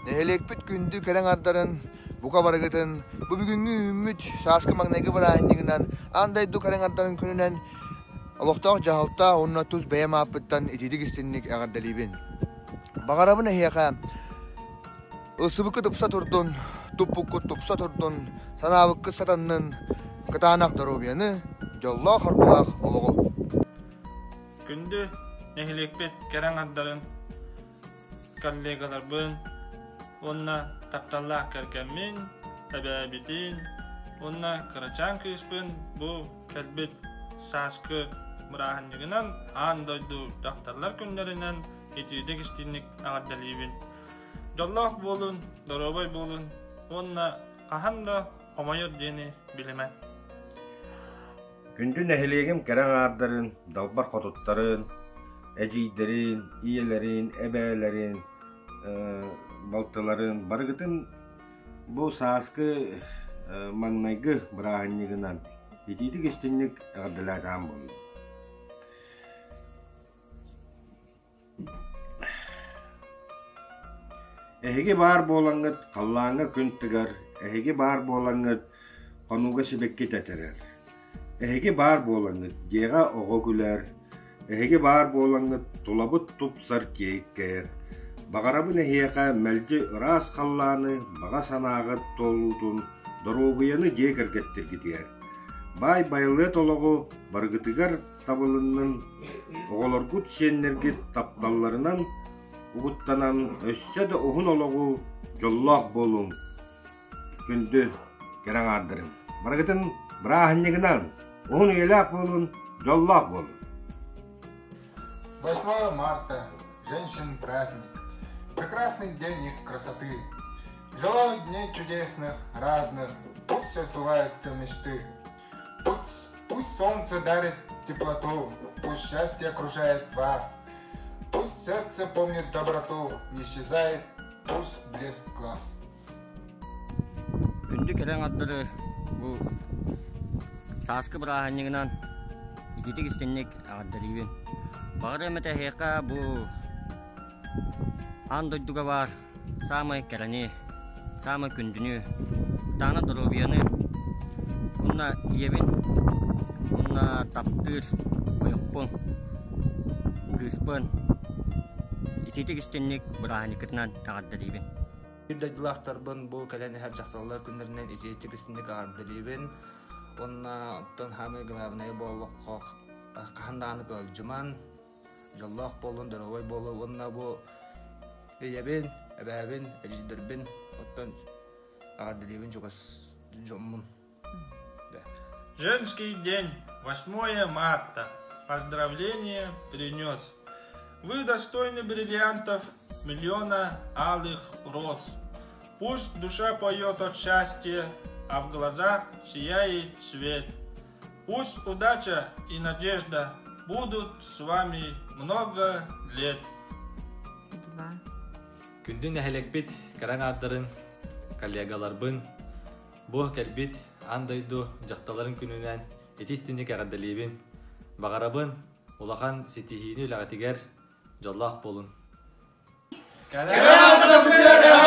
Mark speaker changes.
Speaker 1: Нэһилиэкпит күндү кэрэ аҥардарын, бука барыгытын бу бүгүҥҥү үүммүт сааскы маҥнайгы бырааһынньыгынан аан дойду кэрэ аҥардарын күнүнэн олохтоох дьаһалта уонна тус бэйэм ааппыттан итиитик истинник эҕэрдэлиибин. Баҕарабын эһиэхэ ылсыбыккыт тупса турдун, туппуккут тупса турдун, санаабыккыт сатаннын, кытаанах доруобуйаны, дьоллоох-соргулаах олоҕу!
Speaker 2: Күндү нэһилиэкпит кэрэ аҥардарын, коллегаларбын уонна тапталлаах кэргэммин, эбээбитин уонна кырачаан кыыспын бу кэлбит сааскы бырааһынньыгынан аан дойду дьахталлар күннэринэн итиитик-истиҥник эҕэрдэлиибин. Дьоллоох буолун, доруобай буолун уонна хаһан да хомойор диэни билимэн.
Speaker 3: Күндү нэһилиэгим кэрэ аҥаардарын, далбар хотуттарын, эдьиийдэрин, ийэлэрин, эбээлэрин, балтыларын барыгытын бу сааскы маҥнайгы бырааһынньыгынан итиитик-истиҥник эҕэрдэлээтэҕим буоллун. Эһиги баар буолаҥҥыт халлааҥҥа күн тыгар, эһиги баар буолаҥҥыт хонууга сибэкки тэтэрэр, эһиги баар буолаҥҥыт дьиэҕэ оҕо күлэр, эһиги баар буолаҥҥыт тулабыт тупсар киэйкэйэр. Баҕарабын эһиэхэ мэлдьи ыраас халлааны, баҕа санааҕыт туолуутун, доруобуйаны дьиэ кэргэттэргитигэр. Баай байылыат олоҕу барыгытыгар табылыннын, оҕолоргут, сиэннэргит тапталларынан угуттанан өссө да уһун олоҕу дьоллоох буолуҥ, күндү кэрэ аҥаардарым. Барыгытын бырааһынньыгынан уһун үйэлээх буолун, дьоллоох буолун!
Speaker 4: 8 марта – женщин праздник. Прекрасный день их красоты. Желаю дней чудесных, разных, пусть все сбываются мечты. Пусть, пусть солнце дарит теплоту, пусть счастье окружает вас. Пусть сердце помнит доброту, не исчезает пусть блеск глаз.
Speaker 5: Күндү кэрэ аҥардары бу сааскы бырааһынньыгынан итиитик истинник эҕэрдэлиибин. Баҕар эмэтэ эһиэхэ бу аан дойдуга баар саамай кэрэни, саамай күндүнү, таана доруобуйаны уонна ийэбин уонна таптыыр ойохпун, кыыспын итиитик истинник бырааһынньыккытынан эҕэрдэлиибин.
Speaker 6: Биир дойдулаахтарбын бу кэлэн иһэр дьахталлар күннэринэн итиитик истинник эҕэрдэлиибин уонна оттон саамай главное буоллахха хаһан даҕаны ыалдьыман, дьоллоох буоллун, доруобай буолун уонна бу ийэбин, эбээбин, эдьиийдэрбин оттон эҕэрдэлиибин чугас дьоммун.
Speaker 2: Женский день, 8 марта. Поздравление принес. Вы достойны бриллиантов, миллиона алых роз. Пусть душа поет от счастья, а в глазах сияет свет. Пусть удача и надежда будут с вами много лет.
Speaker 7: Два.
Speaker 8: Күндү нэһилиэкпит кэрэ аҥаардарын, коллегаларбын, бу кэлбит аан дойду дьахталларын күнүнэн ити истинник эҕэрдэлиибин. Баҕарабын улахан ситиһиини үлэҕитигэр дьоллоох буолун.
Speaker 1: Кэрэ аҥардар күннэрэ!